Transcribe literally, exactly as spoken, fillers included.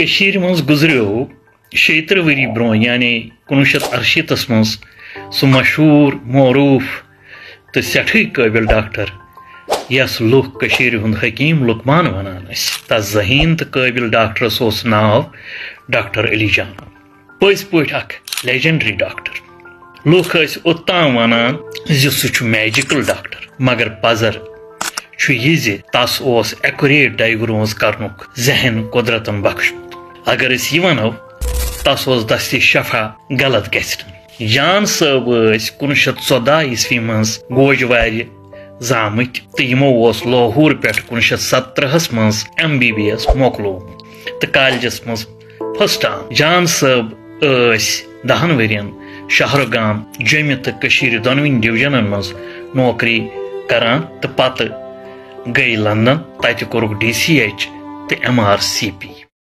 کٔشیٖرِ منٛز گُزریو شیٚیہِ ترٕٛہ ؤری برونٛہہ، یعنی کُنوُہ شیٚتھ اَرشیٖتَس منٛز، سُہ مشہوٗر، معروٗف تہٕ سٮ۪ٹھٕے قٲبِل ڈاکٹر، یَس لُکھ کٔشیٖرِ ہُنٛد حکیٖم لُقمان وَنان ٲسۍ۔ تَس ذہیٖن تہٕ قٲبِل ڈاکٹرَس اوس ناو ڈاکٹر علی جان۔ پٔزۍ پٲٹھۍ اَکھ لیجنڈری ڈاکٹر۔ لُکھ ٲسۍ اوٚتام وَنان زِ سُہ چھُ میجیکل ڈاکٹر، مگر پَزر چھُ یہِ زِ تَس اوس ایکوریٹ ڈائگنوز کرنُک ذہن قۄدرتن بخشمُت۔ اگر أسۍ یہِ وَنو، تَس اوس دستِ شفا غلط گژھِ نہٕ۔ جان صٲب ٲسۍ کُنوُہ شیٚتھ ژۄداہ عیسوی منٛز گوجوارِ زامٕتۍ تہٕ یِمو اوس لاہور پٮ۪ٹھ کُنوُہ شیٚتھ ستترٕہس منٛز ایم بی بی ایس مۄکلومُت تہٕ کالجس منٛز فسٹ آمٕتۍ۔ جان صٲب ٲسۍ دَہَن ؤرین شاہ رُخ گام، جوٚمہِ تہٕ کٔشیٖرِ دۄنوٕنی ڈویژنن منٛز نوکری کران تہٕ پتہٕ گٔے لندن، تتہِ کوٚرُکھ ڈی سی ایچ تہٕ ایم آر سی پی۔